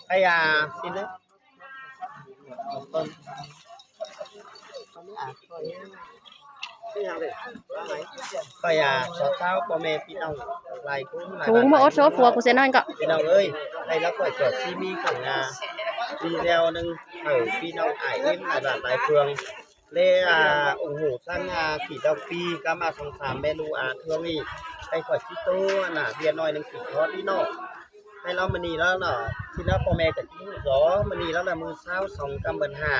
ຂະຫຍາຊິເນາະ ຂ້ອຍອາ ຊາວພໍ່ແມ່ພີ່ນ້ອງຫຼາຍຄົນຫຼາຍບ້ານ ທຸງບໍ່ອົດໂຊ ຜົວກູເສຍນ້ອຍກໍ ພີ່ນ້ອງເອີຍ ໃຫ້ລາວຂ້ອຍເກີດທີ່ມີຂ້າງໜ້າ ມີແນວໜຶ່ງ ໃຫ້ພີ່ນ້ອງອ້າຍເອັມຫຼາຍບ້ານຫຼາຍເມືອງ ແລະ ອາ ອົງຫູທັງ ອາ ຂີດອກປີ ກຳມາສອງສາມແມ່ລູກ ອາ ເທື່ອນີ້ ໃຫ້ຂ້ອຍຊິໂຕ ອັນນ່າ ເບຍນ້ອຍໜຶ່ງປີ ຂໍທີ່ນ້ອງ ໃຫ້ລາວມື້ນີ້ລາວເນາະ ຊິລາວພໍ່ແມ່ກໍຊິຮູ້ດອກ ມື້ນີ້ລາວລະມື້ຊາວສອງ ກຳເດືອນຫ້າ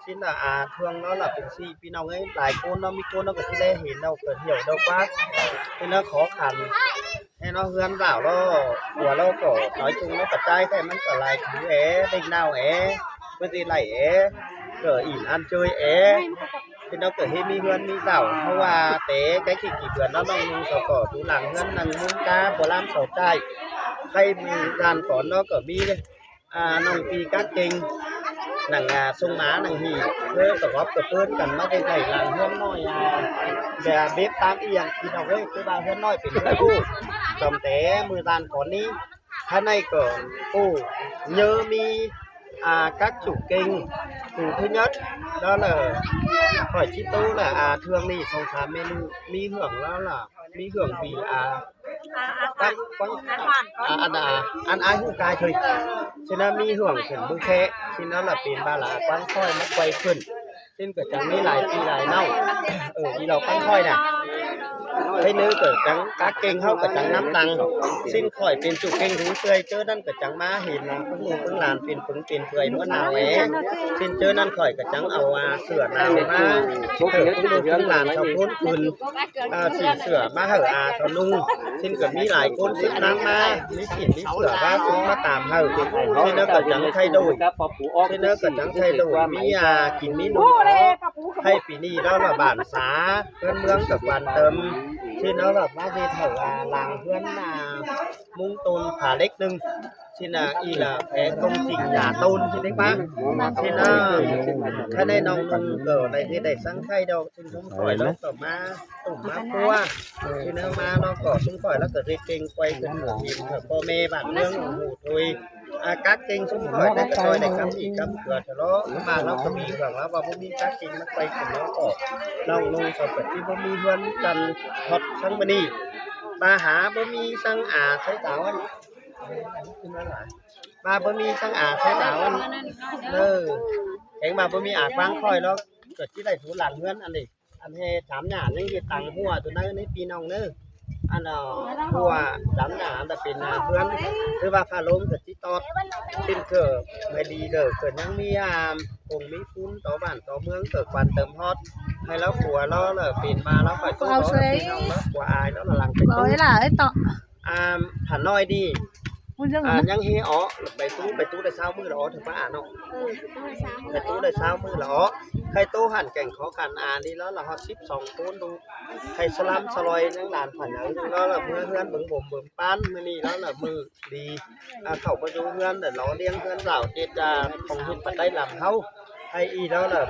ຊິລາວ ອາ ເທື່ອລາວລະເປັນສີ່ ພີ່ນ້ອງເອີຍ ຫຼາຍຄົນເນາະ ມີຄົນເນາະ ກໍຊິໄດ້ເຫັນເນາະ ກໍຫ່ຽວດອກວ່າ ເພິ່ນເນາະ ຂໍຂັນ ແນ່ເນາະ ເຮືອນລາວເນາະ ຜົວລາວກໍນ້ອຍຈຸງເນາະ ກະຈ່າຍໄປມັນກໍຫຼາຍຖືແອ ເດັກໜາວແອ ເພິ່ນຊິໄລ່ແອ ກໍອີ່ນອັນເຈີຍແອ ເພິ່ນເນາະ ກໍເຮັດມີເຮືອນມີລາວ ເພາະວ່າແຕ່ໃກ້ຂີ້ເບືອນເນາະ ນ້ອງນຸ່ງເຂົາກໍດູຫຼັງເຮືອນນັ່ງມຸງກາ ບໍ່ລາມເຂົາຈ່າຍ ໃຫ້ມີລານກ່ອນເນາະ ກໍມີ ອ່າ ນ້ອງຕີກາເກັ່ງ ນາງ ອ່າ ສົ່ງມານາງຮີ ເອີ ກະຮອບກະເປີ້ນກັນມາແຕ່ໄກ ຫຼັງເຮືອນນ້ອຍ ອ່າ ແບບເບັບຕາມອີ່ຫຍັງ ພີ່ນ້ອງເອີຍ ຄືວ່າເຮືອນນ້ອຍເປັນເຮືອນໂອ້ ຈຳແຕ່ມື້ລ້ານກ່ອນນີ້ ພາຍໃນກໍ ໂອ້ ເຍີມີ ອ່າ ກັກຈຸເກັ່ງ ປູທະຍອດ ແລ້ວລະ ຂ້ອຍຊິໂຕລະ ອ່າ ເທື່ອນີ້ ສອງສາມແມ່ລູກ ມີເຮືອງແລ້ວລະ ມີເຮືອງບີ ອ່າ ປັກ ປັກ ອ່າ ອັນ ອ່າ ອັນອ້າຍຮູ້ກາຍເຄີຍ ຊິນະມີເຮືອງເປັນເມືອງແຄ ຊິນະລະເປັນບາລາກວ້າງຄ້ອຍມາໄກວຂຶ້ນ ຊິນກໍຈະມີຫຼາຍປີຫຼາຍເນົາ ເອີ ອີ່ເຫຼົ່າກວ້າງຄ້ອຍນະ ໃຫ້ເນີເກີດຈັງກາເກັ່ງເຮົາກໍຈັງນຳຫຼັງ ຊິນຂ້ອຍເປັນຈຸເກັ່ງຫູເຊື່ອຍ ເຈີນັ້ນກໍຈັງມາເຫັນນະ ເພິ່ງລູກເພິ່ງຫຼານເປັນເພິງເປັນເປືອຍເມືອໜາວແອ ຊິນເຈີນັ້ນຂ້ອຍກໍຈັງເອົາ ອ່າ ເສື້ອໜາວມາ ໃຫ້ເພິ່ງລູກເພິ່ງຫຼານເຂົາໂພນຄືນ ອ່າ ສີເສື້ອມາໃຫ້ອາເຂົານຸ່ງ ຊິນກໍມີຫຼາຍຄົນ ຊິນນຳມາ ມີສີນມີເສື້ອມາ ຊິນມາຕາມໃຫ້ ຊິນກໍຈັງໄຖ່ໂດຍ ຊິນກໍຈັງໄຖ່ໂດຍ ມີອາກິນມີນຸ່ງ ໃຫ້ປີນີ້ລາວລະບານສາ ເຮືອນເມືອງກໍບານເຕີມ ຊິນລາວລະມາເຮັດໃຫ້ອາຫຼັງເຮືອນນາ ມຸງໂຕນຜາເຫຼັກໜຶ່ງ ຊິນອາ ອີ່ລະແພກົງຈິງຢາໂຕນ ຊິໄດ້ປະ ຊິນອາ ຖ້າໄດ້ນ້ອງນຸ່ງກໍໄດ້ເຮັດໄດ້ສັງໄຂ່ດອກ ຊຸມຂ້ອຍລາວກໍມາຕົ້ມມາຄົວ ເອີ ຄືແນວມາເນາະ ກໍຊຸມຂ້ອຍລາວກໍເຮັດເກັ່ງໄກວຂຶ້ນ ເອີ ເຫັນພໍ່ແມ່ບ້ານເມືອງຫູໂທຍ ອາ ກາເກັ່ງຊຸມຂ້ອຍໄດ້ກະຊອຍໄດ້ກຳອີກກຳເກືອທະເລາະ ມາເຮົາກໍມີເລື່ອງລາວວ່າບໍ່ມີກາເກັ່ງມັນໄກວຂຶ້ນເນາະ ກໍນ້ອງນຸ່ງເຂົາກໍຊິບໍ່ມີເຮືອນຈັນຮອດທັງມື້ນີ້ ມາຫາບໍ່ມີສັງອາໃຊ້ຕາວັນ ມາບໍ່ມີສັງອາໃຊ້ຕາວັນ ເອີ ແຂງມາບໍ່ມີອາກວາງຄອຍເນາະ ກໍຊິໄດ້ຖູຫຼັງເຮືອນອັນນີ້ ອັນແຮ່ສາມຫຍ້າຍັງເຮັດຕັງຫົວຕົວນັ້ນໃນພີ່ນ້ອງເດີ ອັນຫົວສາມຫຍ້າອັນຕະເປັນເຮືອນ ຄືວ່າຝາໂລງກໍຊິຕອດ ເປັນເກີບໃຫ້ດີເດີ ເກີດຍັງມີອາ ຄົງມີຝຸ່ນຕໍ່ບ້ານຕໍ່ເມືອງ ເກີດຄວັນເຕີມຮອດ ໃຫ້ລາວຂົວລາວເລີເປັນມາລາວໄປໂຕເນາະ ພີ່ນ້ອງເນາະ ຂົວອາຍເນາະ ລະຫຼັງໄປໂຕ ເອົາໄວ້ຫຼາຍເຕາະ ອາ ຖ້ານ້ອຍນີ້ ອາ ຍັງເຮອອກ ໄປຕູ້ ໄປຕູ້ໄດ້ຊາວມື້ລະອອກ ເຖິງວ່າອາເນາະ ເອີ ໄປຕູ້ໄດ້ຊາວມື້ລະອອກ ໄຂ່ໂຕຫັ້ນແກ່ງຂໍກັນ ອາ ນີ້ລະລະຮອດສິບສອງໂຕນດູ ໄຂ່ສະລຳສະລອຍຍັງຫຼານຜັນເອົາລະລະເມືອເຮືອນເບິ່ງບົ່ມເບິ່ງປານ ມື້ນີ້ລະລະມື້ດີ ອາ ເຂົ້າມາຢູ່ເຮືອນລະຫຼໍ່ລ້ຽງເຮືອນລາວເຮັດ ອາ ຂອງເຮັດປາໄຕລຳເຮົາ ໃຫ້ອີ່ລະລະ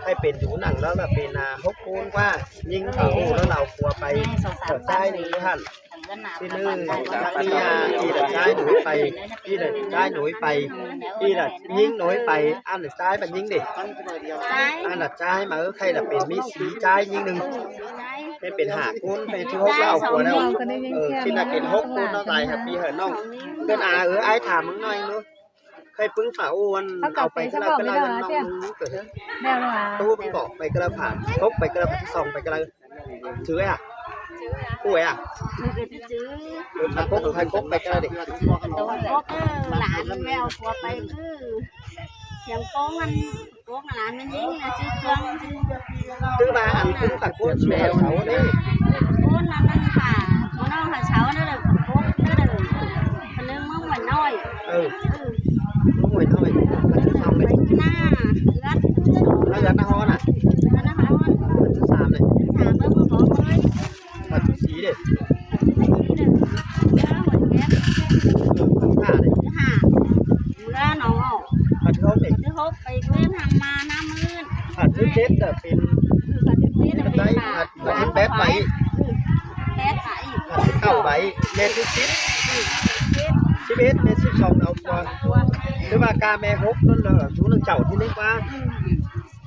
ໃຫ້ເປັນຢູ່ໜັງລະລະເປັນ ອາ ຫົກໂຕນກວ່າ ຍິງເອົາລະລະເອົາຜົວໄປ ເອົາຊາຍໜີຫັ້ນ ຊິໜຶ່ງ ທາງນີ້ ອີ່ລະຊາຍໜູໄປ ອີ່ລະຊາຍໜູໄປ ອີ່ລະຍິງໜູໄປ ອັນຊາຍບັດຍິງເດ ອັນລະຊາຍມາ ເອີ ໃຄລະເປັນມີສີ່ຊາຍຍິງໜຶ່ງ ເປັນ ເປັນຫ້າຄົນ ເປັນທີ່ຫົກລະເອົາຜົວແລ້ວ ເອີ ຊິລະເປັນຫົກຄົນເນາະ ຕາຍແຮບປີເຮີນ້ອງ ເພິ່ນອາ ເອີ ອ້າຍຖາມເບິ່ງໜ້ອຍໜຶ່ງ ໃຄປຶ້ງຝາໂອນ ເອົາໄປກະລະກະລະນ້ອງ ແນວວ່າ ຕູ້ມັນບອກໄປກະລະຝາ ຕົກໄປກະລະສອງໄປກະລະ ຖືໄວ້ອະ ຜູ້ໄວ້ອະ ມາກົກໃຫ້ກົກໄປກະລະເດັກ ໂຕ ເອີ ຫຼານແມວຜົວໄປ ຄື ສຽງໂປ້ງມັນ ໂປ້ງຫຼານມັນຍິງນະ ຈື່ເຄື່ອງ ຄືວ່າອັນຄືປາກໂກນຊິເອົາເສົາເດ້ ໂອ້ນມັນ ມັນປາກ ບໍ່ນ້ອງຫາເສົາເດີ ໂປ້ງເດີ ຄົນໜຶ່ງເມືອງຫ້ວຍນ້ອຍ ເອີ ເມືອງຫ້ວຍນ້ອຍ ເຂົາເຈົ້າເຊົາເລີຍ ໜ້າເຮືອນ ເຮືອນນະຮອນນະ ເຮືອນນະຮອນ ເຮືອນທີສາມເລີຍ ທີສາມເບິ່ງບໍ່ບອກເລີຍ ບ້ານຈຸສີເດ້ ທີຫ້າເດ້ ທີຫ້າ ເມືອໜອງອອກ ບ້ານທີຫົກເດ້ ທີຫົກໄປເວນທາງມານຳມື້ ບ້ານທີເຈັດກໍເປັນ ບ້ານທີເຈັດກໍເປັນ ບ້ານທີແປດໄປ ແປດໄປ ບ້ານທີເກົ້າໄປ ແມ່ນທີສິບ ສິບ ເຮັດແມ່ສິບສອງເອົາກວ່າ ຫຼືວ່າກາແມ່ຫົກນັ້ນລະ ຢູ່ນຳເຈົ້າທີ່ນີ້ກວ່າ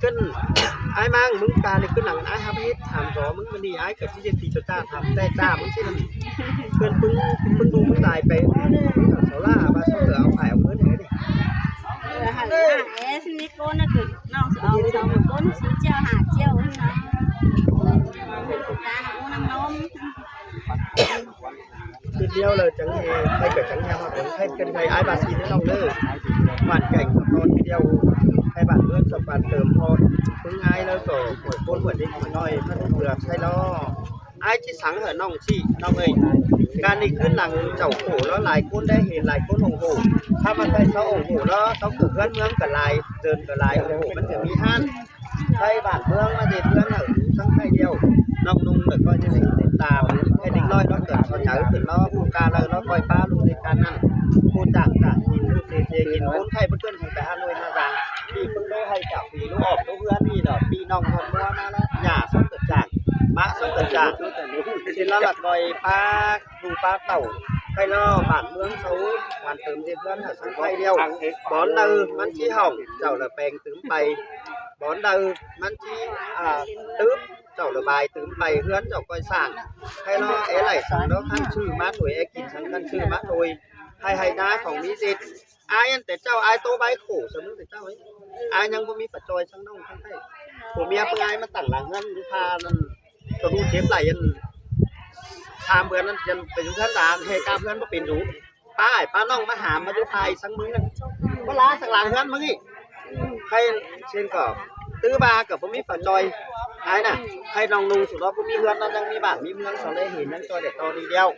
ຂຶ້ນ ອ້າຍມາງ ມຶງການີ້ຂຶ້ນຫຼັງອ້າຍຮັບເຮັດ ຖາມສອງ ມຶງມື້ນີ້ອ້າຍກໍຊິເຮັດຜີຕົວຈ້າ ຖາມແຕ່ຈ້າ ມຶງຊິເພິ່ນປຶ້ງ ປຶ້ງດູປຶ້ງດາຍໄປ ເຂົາລາວ່າເຂົາເອົາໄປເອົາເງິນໃຫ້ເດ້ ເອີ ຫັ້ນລະ ເອ ຊິມີຄົນນະ ຄືນ້ອງຊິເອົາສອງຄົນ ສີ່ເຈົ້າ ຫ້າເຈົ້ານະ ການເອົານ້ຳນົມ ຄືດຽວແລ້ວຈັ່ງໃຫ້ ໃຫ້ກໍຈັ່ງໃຫ້ຮອດ ໃຫ້ເປັນໃຫ້ອ້າຍບາຊີເດີນ້ອງເດີ ໝັ້ນໃຈຕອນດຽວ ໃຫ້ບ້ານເມືອງສຳພັນເຕີມຮອດ ເບິ່ງອ້າຍແລ້ວກໍໂຫຍໂພນຫົວເດັກຫົວນ້ອຍ ມັນເຫຼືອໃຊ້ລໍ້ ອ້າຍຊິສັ່ງໃຫ້ນ້ອງຊີ້ ນ້ອງເອີຍ ການນີ້ຄືນຫຼັງເຈົ້າໂຫ ແລ້ວຫຼາຍຄົນໄດ້ເຫັນ ຫຼາຍຄົນໂຫ ຖ້າມັນໄດ້ຊາວໂຫ ແລ້ວຊາວເກີດເຮືອນເມືອງກໍຫຼາຍ ເດີນກໍຫຼາຍ ໂຫ ມັນຈະມີຮ້ານ ໄທບ້ານເມືອງມາເຮັດເຮືອນໃຫ້ຢູ່ທັງໄທດຽວ ນ້ອງນຸ່ງແລ້ວກໍຈະໄດ້ຕິດຕາມ ໃຫ້ເດັກນ້ອຍເນາະ ເກີດເຂົ້າໃຈຂຶ້ນເນາະ ຜູ້ກາເລີເນາະ ຄ່ອຍປະລົງໃນການນັ້ນ ຜູ້ຈ້າງການກິນ ຜູ້ເສຍເສຍກິນ ຄົນໄທເພິ່ນເອີ້ນໃຫ້ໄປຫາໜ່ວຍຫາສາງ ທີ່ເພິ່ນໄດ້ໃຫ້ຈາກປີລູກອອກລູກເຮືອນນີ້ເນາະ ປີນ້ອງຮອດຕົວມາແລ້ວ ຫຍ້າສົມເກີດຈາກ ມະສົມເກີດຈາກ ເຊັ່ນນັ້ນລະ ຄ່ອຍປະ ລູກປາເຕົ້າ ໃຫ້ເນາະ ບ້ານເມືອງເຂົາ ການເຕີມເຮັດເຮືອນໃຫ້ສັງໄຄດຽວ ບ່ອນໃດມັນຊິຫ້ອງ ເຈົ້າລະແປງຕື່ມໄປ ບ່ອນໃດມັນຊິ ອ່າ ຕຶບ ເຈົ້າລະບາຍຕື່ມໄປ ເຮືອນເຈົ້າຄ່ອຍສ້າງ ໃຫ້ເນາະ ແອໄຫຼສັງເນາະ ຄັນຊື້ມາໂດຍ ແອກິນສັງ ຄັນຊື້ມາໂດຍ ໃຫ້ໄຮ່ນາຂອງມີສິດ ອ້າຍອັນແຕ່ເຈົ້າ ອ້າຍໂຕໃບໂຂສະເໝີແຕ່ເຈົ້າ ອ້າຍຍັງບໍ່ມີປາຈອຍສັງນ້ອງທັງໃດ ຜົວເມຍເພິ່ນອ້າຍມາຕັ້ງຫຼັງເຮືອນຢູ່ທ່ານັ້ນ ກະດູເຈັບໄຫຼອັນ ສາມເດືອນນັ້ນ ຍັງໄປຢູ່ເຮືອນຫຼານ ແຫ່ກາບເຮືອນບໍ່ເປັນຢູ່ ປ້າອ້າຍປ້ານ້ອງມາຫາມາຢູ່ພາຍສັງມຶງນັ້ນ ບໍ່ລາສັກຫຼາງເຮືອນມຶງອີກ ໃຫ້ເຊັ່ນກໍ ຖືວ່າກໍບໍ່ມີປາຈອຍ ອ້າຍນະ ໃຫ້ນ້ອງນຸ່ງສຸດລອດ ບໍ່ມີເຮືອນນັ້ນ ຍັງມີບ້ານມີເມືອງ ສອນໄດ້ເຫັນ ຍັງຈອຍໄດ້ຕໍ່ດີດຽວ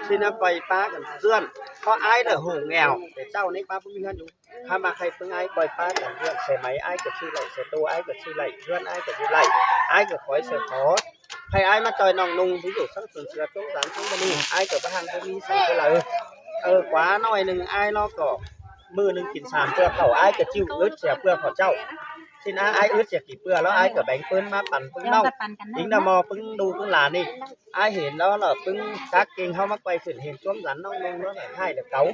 ຊິນຳໄປປະກັນເພື່ອນ ເພາະອ້າຍລະໂຫແງວ ແຕ່ເຈົ້ານີ້ປ້າບໍ່ມີເຮືອນຢູ່ ຖ້າມາໃຫ້ເພິ່ງອ້າຍປ່ອຍປະກັນເລື່ອງ ສາຍໄໝອ້າຍກໍຊື້ໄດ້ ສາຍໂຕອ້າຍກໍຊື້ໄດ້ ເຮືອນອ້າຍກໍຢູ່ໄດ້ ອ້າຍກໍຄອຍສະຂໍ ໃຫ້ອ້າຍມາຈອຍນ້ອງນຸ່ງ ທີ່ຢູ່ສັງສົນເສືອສົງສານທັງໝົດນີ້ ອ້າຍກໍບໍ່ຮັ່ງບໍ່ມີສັງເທົ່າໃດ ເອີ ກວ່າໜ້ອຍໜຶ່ງ ອ້າຍເນາະ ກໍມື້ໜຶ່ງກິນສາມເທື່ອເຂົ້າ ອ້າຍກໍຈິ້ວອຶດເສຍເພື່ອເຂົາເຈົ້າ ຊິນາອ້າຍອຶດເສຍຂີ້ເປືອ ແລ້ວອ້າຍກໍແບ່ງປຶ້ນມາປັນເພິ່ງນ້ອງ ແບ່ງປັນກັນ ອີກນະໝໍ້ ປຶ້ງລູກປຶ້ງຫຼານນີ້ ອ້າຍເຫັນແລ້ວລະປຶ້ງຈັກເກັ່ງເຮົາມາໄກວຂຶ້ນ ເຫັນຊ່ວມສັນນ້ອງນຸ່ງແລ້ວລະຮ້າຍລະເກົາ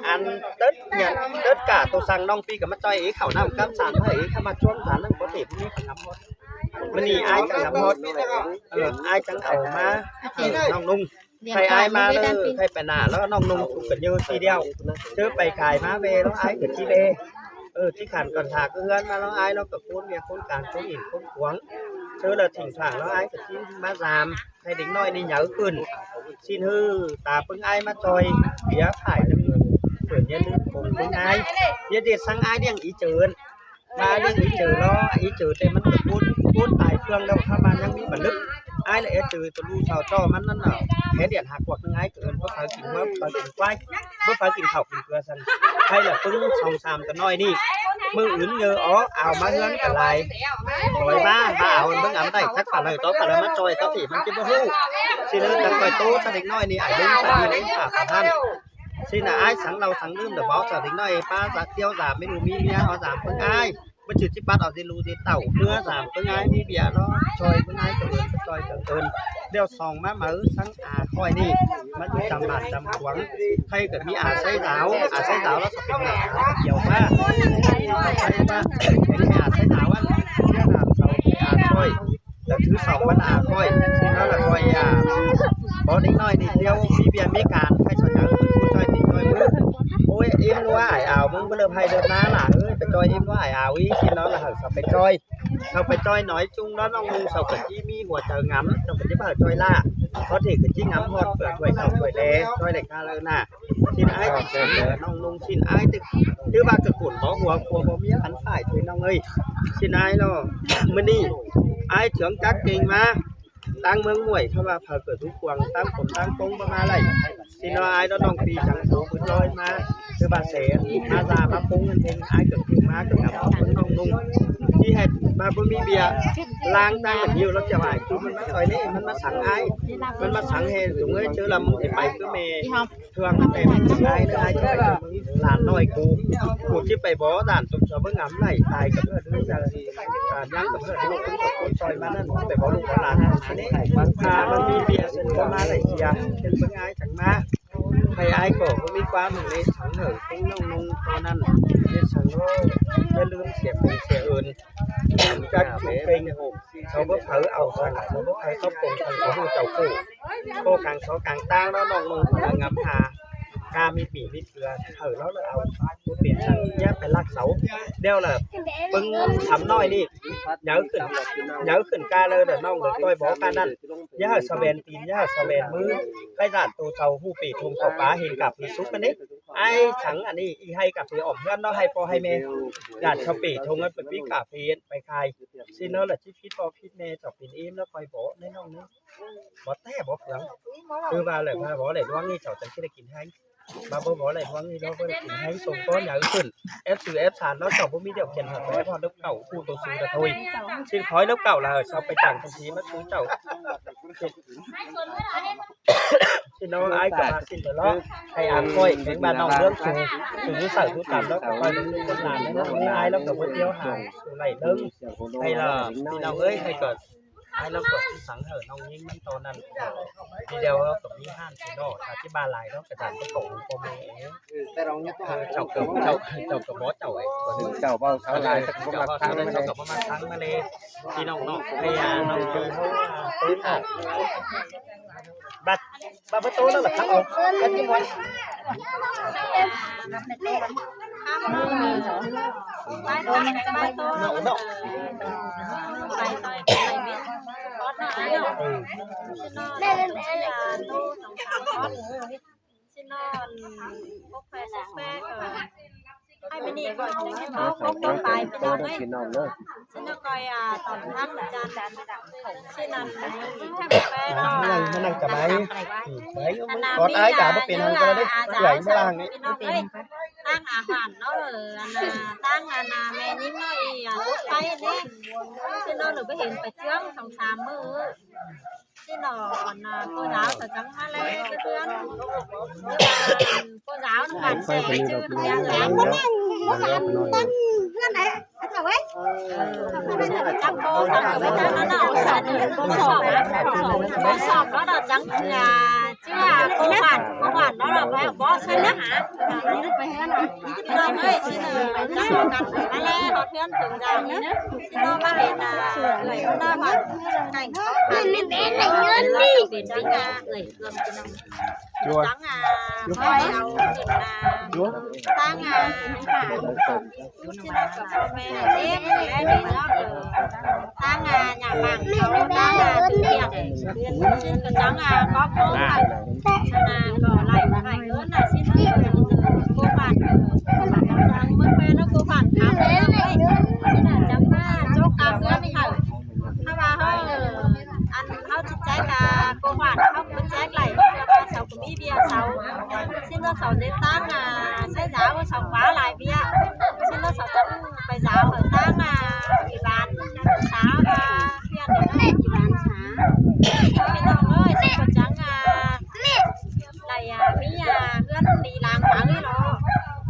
ອັນເຕີດຫຍັງເຕີດກາໂຕສັ່ງນ້ອງປີກະມາຈ່ອຍເອ ເຂົ້ານ້ຳກຳສານໃຫ້ເອ ເຂົ້າມາຊ່ວມສານນັ້ນບໍ່ເຕັມນີ້ກະນຳຮອດ ມື້ນີ້ອ້າຍຈັ່ງນຳຮອດ ເອີ ອ້າຍຈັ່ງເອົາມາ ເອີ ນ້ອງນຸ່ງ ໃຫ້ອ້າຍມາເລີຍ ໃຫ້ໄປໜ້າແລ້ວນ້ອງນຸ່ງສຸກກັນຢູ່ທີ່ດຽວ ເຈີໄປກາຍມາແວ່ແລ້ວອ້າຍກະຊິແວ່ ເອີ ຊິຂັນກ່ອນຖ້າຄືເຮືອນມາແລ້ວອ້າຍແລ້ວກະຄົນວຽກຄົນການຄົນເຫັນຄົນຂວາງ ເຈີລະຖິ້ມຂວາງແລ້ວອ້າຍກະຊິມາສາມ ໃຫ້ເດັກນ້ອຍນີ້ໃຫຍ່ຂຶ້ນ ຊິນຮືຕາເພິ່ງອ້າຍມາຊ່ອຍເຫຼືອຂາຍໜຶ່ງ ເພິ່ນຢ່າລືມຄົງເພິ່ງອ້າຍ ຢ່າເດັດສັງອ້າຍລ້ຽງອີເຈີນ ມາເລື່ອງອີເຈີເນາະ ອີເຈີແຕ່ມັນກະປູດ ປູດຕາຍເຟືອງແລ້ວ ຖ້າມັນຍັງມີບັນລຶກ ອ້າຍລະເອເຈີຕະລູຊາວເຈາະມັນນັ້ນນະ ແຄ່ເດືອນຫາຂວບໜຶ່ງ ອ້າຍກະເອີ້ນພວກເຂົາກິນງົວ ພວກເຂົາກິນຄວາຍ ພວກເຂົາກິນເຂົ້າກິນເກືອສະ ໃຫ້ລະປຶ້ງສອງສາມຕະນ້ອຍນີ້ ມື້ອື່ນເຍີອອກ ເອົາມາເຮືອນກະຫຼາຍ ຄອຍມາ ມາເອົາເບິ່ງອຳໄດ້ ຈັກປານໃດຕໍ່ປານໃດມາຈ່ອຍ ເຂົາທີ່ມັນຊິບໍ່ຮູ້ ຊິເລີກກັນປ່ອຍໂຕຊະເດັກນ້ອຍນີ້ ອາຍຸປານນີ້ ປານນັ້ນ ຊິນະ ອ້າຍສັງເຫຼົ້າສັງດື່ມ ດອກເວົ້າສາວເດັກນ້ອຍ ປ້າສາວທ່ຽວສາວ ມີລູກມີເມຍ ເອົາສາມເພິ່ງອ້າຍ ບໍ່ຈື່ຊິປັດເອົາຊິລູຊິເຕົ້າ ເມື່ອສາມເພິ່ງອ້າຍມີເບຍເນາະ ຊ່ອຍເພິ່ງອ້າຍກໍເອີ້ນ ຊ່ອຍກໍເອີ້ນ ດຽວສອງມາເໝີສັງອາຂ້ອຍນີ້ ມາຢູ່ຈຳບ້ານຈຳຂວາງ ໃຜກໍມີອາໄຊດາວ ອາໄຊດາວລາວກໍເປັນອາຂຽວມາ ອາໄຊດາວອັນ ເຈົ້ານາມເຊົາອາຂ້ອຍ ລະຖືສອງບັນອາຂ້ອຍ ຊິເນາະລະຂ້ອຍອາ ບໍ່ເດັກນ້ອຍນີ້ດຽວມີວຽກມີການ ໃຜສະເໜີຜູ້ຊ່ອຍຕິດຊ່ອຍມື ໂອ້ຍ ອີ່ມນົວອ້າຍອາວ ມຶງບໍ່ເລີບໄຮ່ເລີບນາຫຼ້າເອີຍ ໄປຈ່ອຍອີ່ມນົວອ້າຍອາວອີ່ ຊິເນາະລະເຮົາເຂົ້າໄປຈ່ອຍ ເຂົ້າໄປຈ່ອຍໜ້ອຍຈຸງເນາະ ນ້ອງນຸ່ງເຂົາກະຊິມີຫົວໃຈງາມ ເຈົ້າກະຊິພາຊ່ອຍຫຼ້າ ພໍເທກະຊິງາມຮອດເພື່ອຊ່ອຍເຂົ້າຊ່ອຍແລ ຊ່ອຍແລກາເລີນາ ຊິນອ້າຍຕິດຕາມນ້ອງນຸ່ງ ຊິນອ້າຍຕິດ ຖືວ່າຕະກຸນບໍ່ຫົວຄົວບໍ່ເມຍ ອັນຝ່າຍເທນ້ອງເອີຍ ຊິນອ້າຍເນາະ ມື້ນີ້ອ້າຍເຖິງຈັກເກັ່ງມາ ຕັ້ງເມືອງມວຍ ເຂົາວ່າເຜີາເກີດທຸກພວງ ຕັ້ງຜົມຕັ້ງປົງບໍ່ມາໄລ່ ຊິເນາະ ອ້າຍເນາະ ນ້ອງປີຈັງໂສບຸນລອຍມາ ຄືວ່າແສນມາລາມາປຸງເງິນເພັງ ອ້າຍກໍຄືມາກໍກັບເບິ່ງນ້ອງນຸ່ງ ທີ່ໃຫ້ມາບໍ່ມີເບຍ ລ້າງຕັ້ງມັນຫິວ ແລ້ວຈະວ່າຈຸມັນມາຊ່ອຍນີ້ ມັນມາສັງອ້າຍ ມັນມາສັງແຮງ ຈຸງເອີຍ ເຈີລະມຶງຊິໄປຄືແມ່ ເທື່ອງແຕ່ເປັນອ້າຍເດີ ອ້າຍຈະໄປເບິ່ງຫຼານນ້ອຍກູ ກູຊິໄປບໍ່ດ່ານຕົມຊາວເບິ່ງອຳໄຫຼຕາຍກັບເພິ່ນ ຍັງກັບເພິ່ນລູກເພິ່ນກັບຄົນຊ່ອຍມານັ້ນ ໄປບໍ່ລູກບໍ່ຫຼານ ອັນນີ້ ຖ້າມັນມີເບຍເຊິ່ງບໍ່ມາໄຫຼເສຍ ເຊິ່ງເບິ່ງອ້າຍຈັ່ງມາ ໃຜອ້າຍກໍບໍ່ມີຄວາມເຫັນໃນສັງເຫີ ຄົງນ້ອງນຸ່ງຕອນນັ້ນ ເຮັດສັງໂລ ຢ່າລືມເສຍຜູ້ເສຍເອີນ ຈັກຖືເກັ່ງ ເຂົາບໍ່ເຜົາເອົາສາ ເຂົາບໍ່ເຜົາຕອບກົງ ເຂົາຮູ້ເຈົ້າກູ້ ໂຕກາງຊອກາງຕ່າງ ແລ້ວນ້ອງນຸ່ງເຂົາລະງຳຫາ ກາມີປີມີເທື່ອ ເຖົາແລ້ວລະເອົາ ບໍ່ເປັນສັງ ຢ່າໄປລັກເຂົາ ດຽວລະເບິ່ງສຳນ້ອຍນີ້ ໃຫຍ່ຂຶ້ນ ໃຫຍ່ຂຶ້ນກາເລີຍ ນ້ອງເລີຍ ຂ້ອຍບອກການັ້ນ ຢ່າໃຫ້ສະແບນຕີນ ຢ່າໃຫ້ສະແບນມື ໄປຢ້ານໂຕເຖົ້າ ຫູເປທົ່ງເຂົ້າປາ ເຫັນກາເຟສຸກຫັ້ນເດ້ ອ້າຍສັງອັນນີ້ ອີ່ໄຮ່ກາເຟອ້ອມເຮືອນເນາະ ໃຫ້ພໍ່ໃຫ້ແມ່ ຢ້ານເຖົ້າເປທົ່ງໄປປິດກາເຟໄປຂາຍ ຊິເນາະລະ ຊິຜິດພໍ່ຜິດແມ່ ເຈົ້າເປັນເອມແລ້ວ ຂ້ອຍບອກແນ່ນ້ອງເນາະ ບໍ່ແຕ້ບໍ່ເຟືອງ ຄືວ່າແຫຼະ ຖ້າບໍ່ໄດ້ດວງນີ້ ເຈົ້າຈັ່ງຊິໄດ້ກິນໄຮ່ ມາບໍ່ ບໍ່ໄດ້ຫວັງນີ້ເນາະ ບໍ່ໄດ້ກິນໄຮ່ ສົ່ງຕໍ່ໃຫຍ່ຂຶ້ນ ແອບສືແອບສານເນາະ ເຈົ້າບໍ່ມີດຽວຂຽນຫາໄປຮອດເລິບເກົ່າ ຜູ້ໂຕສູງກະໂທຍ ຊິຄອຍເລິບເກົ່າລະ ເຈົ້າໄປຈ້າງຄົນທີ່ມາສູ່ເຈົ້າ ຊິເນາະ ອ້າຍກໍວ່າຊິເນາະ ໃຫ້ອາຂ້ອຍເປັນບ້ານນ້ອງເລື່ອງສູງ ສູງຢູ່ໃສຢູ່ຕ່ຳ ແລ້ວກໍຄອຍເບິ່ງລູກເບິ່ງຫຼານ ແລ້ວກໍມີອ້າຍ ແລ້ວກໍບໍ່ດຽວຫາສູ່ໄລ່ເບິ່ງ ໃຫ້ລະ ພີ່ນ້ອງເອີຍ ໃຫ້ກໍ ອ້າຍລາວກໍຄືສັງເຫີນ້ອງຍິງມັນຕອນນັ້ນ ທີ່ແລ້ວລາວກໍມີຮ້ານຊິເນາະ ອະທິບາຍຫຼາຍເນາະ ກະຈານໄປຂອງພໍ່ແມ່ເອງ ເອີ ເຈົ້າກໍ ເຈົ້າ ເຈົ້າກໍບໍ່ເຈົ້າເອງ ເຈົ້າເວົ້າເຊົາຫຼາຍ ເຈົ້າກໍບໍ່ມັກຟັງ ເຈົ້າກໍບໍ່ມັກຟັງມາເລີຍ ພີ່ນ້ອງເນາະ ພະຍານ້ອງເອີຍ ເຮົາວ່າ ບັດ ບັດປະຕູແລ້ວລະຄັບເອົາ ກັນຢູ່ໝົດ ມານັ່ງ ມານັ່ງກະໄດ້ ອືມ ໄດ້ ກອດອ້າຍກະບໍ່ເປັນຫຍັງກະໄດ້ ເອື້ອຍມາລ້າງນີ້ ຕັ້ງອາຫານເນາະ ເອີ ອັນນ່າ ຕັ້ງອັນນ່າ ແມ່ຍິງເນາະ ອີ່ອັນໄປນີ້ ຊິເນາະ ໜູໄປເຫັນປະເຈື່ອງສອງສາມມື້ ຊິເນາະ ອັນນ່າ ຜູ້ສາວສະຈັງມາແລເຮືອນ ຜູ້ສາວນຳກັນແຊຊື່ເຮືອນ ເຮືອນໃດ ເອີ ຈັກໂກ ຈັກໂກ ເນາະ ສອບ ສອບ ສອບ ເນາະ ຈັກເທື່ອ ເຊື່ອ ໂກຂວັນ ໂກຂວັນເນາະ ແລ້ວບໍ່ເຊື່ອນະ ພີ່ນ້ອງເອີຍ ຊິເນາະ ຈັກກັນມາແລຮອດເຮືອນເຖິງດາວນີ້ ຊິເນາະ ມາເຫັນ ອ່າ ເອື້ອຍເນາະ ໄກ່ ມັນເປັນເງິນນີ້ ເປັນເອື້ອຍ ເອື້ອຍ ພີ່ນ້ອງ ຈັງ ອ່າ ຂໍໃຫ້ເອົາເປັນ ອ່າ ຕັ້ງ ອ່າ ຊິເນາະ ກັບພໍ່ແມ່ເດ້ ແລະນີ້ເນາະ ເອີ ຕັ້ງ ອ່າ ຫຍັງບາງເຂົາຕັ້ງ ອ່າ ຄືວຽກ ຊິນກະຈັ່ງ ອ່າ ຄອບຄົວ ອ່າ ກໍໄລ່ ໄລ່ເອີ້ນ ອ່າ ຊິນ ເອີ ໂກບານ ເອີ ຈັ່ງເມືອງແພນ ໂກບານ ຄຳ ເອີ ຊິນ ອ່າ ຈັ່ງມາໂຈກກັບເຮືອນໃຫ້ ຖ້າວ່າເຮົາ ອັນເຮົາຈິດໃຈກະໂກບານ ເຮົາກໍແຈກໄລ່ ເພື່ອວ່າເຂົາກໍມີເບຍເຊົາ ຊິນວ່າເຂົາໄດ້ຕັ້ງ ອ່າ ໃຊ້ສາວເຂົາປາຫຼາຍເບຍ ຊິນວ່າເຂົາຈະໄປສາວເຂົາຕັ້ງ ອ່າ ອີບານສາວ ອ່າ ເພື່ອນອີບານສາວ ພີ່ນ້ອງເອີຍ ຊິນກໍຈັ່ງ ອ່າ ໄດ້ ອ່າ ມີ ອ່າ ເຮືອນດີຫຼັງໃໝ່ເນາະ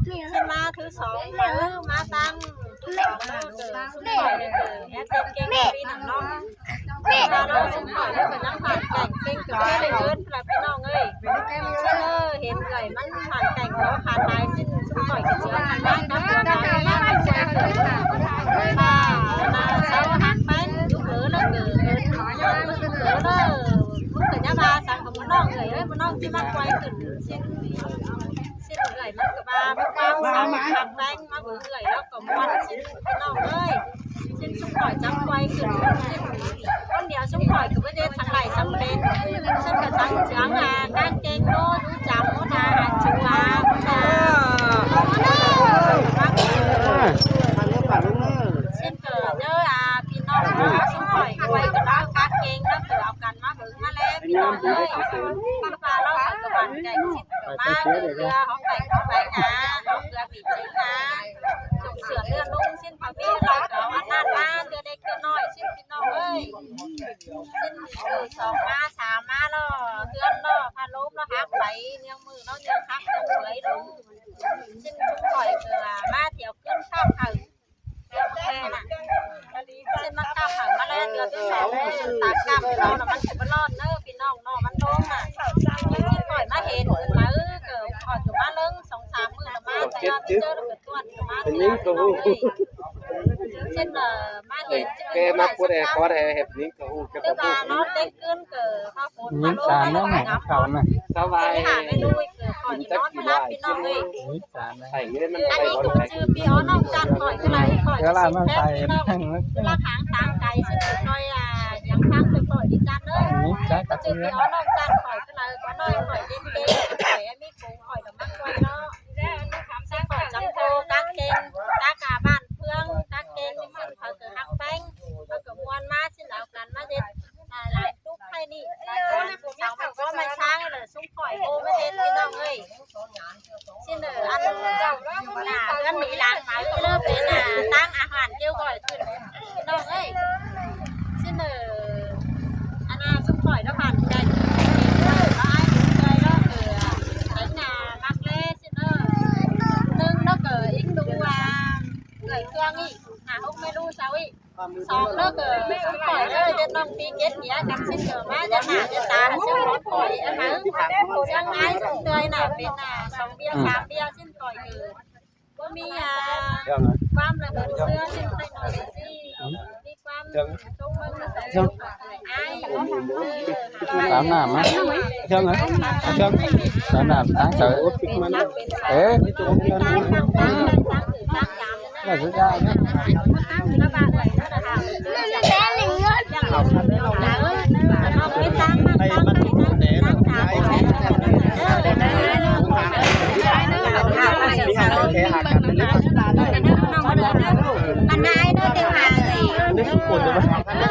ຊິນມາຖືສອງໃໝ່ ມາຕັ້ງຖືສອງເດີ ຊຸມຂ້ອຍເດີ ແອບເຊັນເກັ່ງປີນັ້ນເນາະ ວ່າເນາະ ຊຸມຂ້ອຍເດີ ກໍຍັງຂາດແຄນເກັ່ງ ກໍເລີຍໄດ້ເງິນລະ ພີ່ນ້ອງເອີຍ ເອີ ເຫັນເອື້ອຍມັນຂາດແຄນ ເຂົາຂາດຫຼາຍ ຊິນຊຸມຂ້ອຍກໍເຊື່ອກັນໄດ້ນະ ວ່າ ເອີ ເຊົາຮັກໄປ ຢູ່ເອີ ເລີກເດີ ເອີ ເອີ ເອີ ເອີ ກໍຢ່າວ່າສັງ ບໍ່ນ້ອງເອີຍ ບໍ່ນ້ອງຊິມາປ່ອຍຂຶ້ນ ຊິນ ຊິນເອື້ອຍມັນກໍວ່າ ເວົ້າສາວຮັກແພງມາເບິ່ງເອື້ອຍ ແລ້ວກໍມ່ວນ ຊິນພີ່ນ້ອງເອີຍ ຊິນຊຸມຂ້ອຍຈັກໄວຂຶ້ນ ຊິນຄົນດຽວ ຊຸມຂ້ອຍກໍບໍ່ໄດ້ທັງໄດ້ສຳເລັດ ຊິນກໍຕັ້ງເຊື່ອງານການເກັ່ງໂຕ ຮູ້ຈັກໂຕນາ ອັນຊື່ວ່າ ຊິນກໍເດີ ອ່າ ພີ່ນ້ອງເນາະ ຊຸມຂ້ອຍໄວກໍຕ້ອງການເກັ່ງ ແລ້ວກໍເອົາກັນມາເບິ່ງມາແລ ພີ່ນ້ອງເອີຍ ວ່າເຮົາກໍໝັ້ນໃຈ ຊິນ ມາເທື່ອເຮົາໄປເຮົາໄປຫາ ເຮົາເພື່ອມີໃຈຫາ ສົ່ງເສືອເຮືອນລຸງ ຊິນພາມີ ເຮົາກໍເອົາອັນນັ້ນມາ ເທື່ອເລັກເທື່ອນ້ອຍ ຊິນພີ່ນ້ອງເອີຍ ຊິນ ເອີ ສອງມາ ສາມມາເນາະ ເຮືອນເນາະ ພາລົມເນາະ ຫັກໄປ ເນື່ອງມືເນາະ ເນື່ອງຫັກ ເນື່ອງເປືອຍລົງ ຊິນຊຸມຂ້ອຍກໍມາທ່ຽວຄືນຄາບເຮົາ ເທື່ອແລກນະ ຊິນມາກ້າວເຂົ້າມາແລ້ວ ເທື່ອທີສອງ ຊິນຕາກ້າວເຮົານະ ມັນຊິບໍ່ລອດເດີພີ່ນ້ອງເນາະ ມັນລົງນະ ຊິນຂ້ອຍມາເຫັນ ເອີ ເປັນຫຍັງກໍຮູ້ ເຊັ່ນ ເອີ ມາເຮັດ ແກມາກົດແອຄອນໃຫ້ເຮັດຫຍັງກໍຮູ້ ແຕ່ວ່ານອນເດັກຄືນກໍ ຍິງສານແລ້ວແມ່ເຂົານະ ສະບາຍ ຫາແມ່ລູກ ຂ້ອຍນອນບໍ່ຫຼັບພີ່ນ້ອງເອີຍ ຍິງສານແລ້ວ ອັນນີ້ຄືຊື່ພີ່ອໍນ້ອງຈັນຂ້ອຍ ຄືລະຂ້ອຍ ເວລາມາໃສ່ ຄືລະທາງຕາງໄກ ຊື່ຂ້ອຍ ອ່າ ຍັງຟັງແຕ່ຂ້ອຍດີຈັນເອີຍ ຄືຊື່ພີ່ອໍນ້ອງຈັນຂ້ອຍ ຄືລະຂ້ອຍນ້ອຍຂ້ອຍເດັ່ນເກັ່ງ ຂ້ອຍມີກົງຂ້ອຍກໍມັກຂ້ອຍເນາະ ຊິຂ້ອຍຈຳໂພກາເກັງ ກາກາບ້ານເຟືອງ ກາເກັງ ເຊິ່ງເຂົາກໍຮັກແພງ ເຂົາກໍມ່ວນມາ ຊິເອົາກັນມາເຮັດ ອ່າ ລານຕຸກໄທນີ້ ເອົາໄມ້ຊາງ ແລ້ວຊຸມຂ້ອຍໂອມາເຮັດ ພີ່ນ້ອງເອີຍ ຊິເດີ ອັນ ໜ້າເຮືອນມີຫຼາງຫຼາຍເລີເປັນ ອ່າ ຕັ້ງອາຫານກ່ຽວຂ້ອຍຂຶ້ນ ພີ່ນ້ອງເອີຍ ຊິເດີ ອັນນ່າຊຸມຂ້ອຍລະຜ່ານໃຈ ເອີ ລະອາຍເອີຍ ລະເອີ ໃນໜ້າມັກແລ ຊິເດີ ໜຶ່ງລະກໍອີກດູວ່າ ເອີຍ ເຄື່ອງອີກ ຫ້າຫົກເມນູເຊົາອີກ ສອງເລີກເອີຍ ສົມປອຍເອີຍ ເດັດນ້ອງປີເກັດເຫຍກັນ ຊິເກີດມາຈະໜ້າຈະຕາ ຊິຮອດປອຍອັນນັ້ນ ຊິງາຍສົມເຕີຍໜ້າເປັນໜ້າສອງເບຍສາມເບຍ ຊິປອຍເກີດ ບໍ່ມີ ອ່າ ຄວາມລະເຫີນເຊື່ອ ຊິໄດ້ນອນຊິມີຄວາມຊົງເບິ່ງອາຍ ຕາມໜ້າມາ ເທິງເອີຍ ເທິງ ຕາມໜ້າທາງເຂົາ ເອີ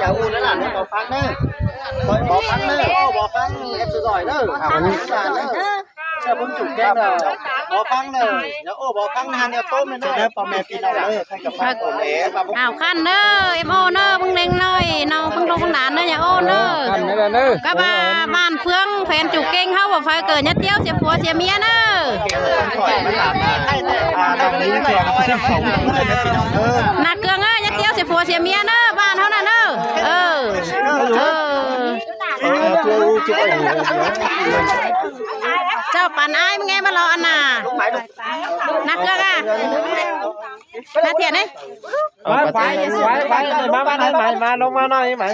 ຢ່າອູ້ນະຫຼານ ບໍ່ຟັງເດີ ບໍ່ຟັງເດີ ບໍ່ຟັງ ເອັຟຊີ ເດີ ເອົາອັນນີ້ ເຈົ້າບຸນຈຸກແກງເດີ ບໍ່ຟັງເດີ ຢ່າໂອ້ ບໍ່ຟັງນະ ຢ່າໂຕ້ມເດີ ເດີ ພໍ່ແມ່ພີ່ນ້ອງເດີ ໃຫ້ກັບຟັງໂອ້ແຫຼະ ອ້າວ ຄັນເດີ ເອັມໂອ ເດີ ເບິ່ງເດັກນ້ອຍເນາະ ເບິ່ງລູກເບິ່ງຫຼານເດີ ຢ່າໂອ້ເດີ ຄັນເດີ ກະວ່າບ້ານເຟືອງ ແຂວງຈຸກເກັງ ເຮົາບໍ່ໃຜເກີດ ຢ່າຕຽວເສຍຜົວເສຍເມຍເດີ ໜ້າເກືອງເອີຍ ຢ່າຕຽວເສຍຜົວເສຍເມຍເດີ ບ້ານເຮົານັ້ນເດີ ເອີ ເອີ. ເຈົ້າປັນອ້າຍມຶງແອມາລໍອັນນ່າ ນັກເກືອກະ ນັກທຽນເດ້ ໄປ ໄປ ໄປ ໄປ ມາ ມາ ມາ ລົງມາໜ້ອຍໄໝ.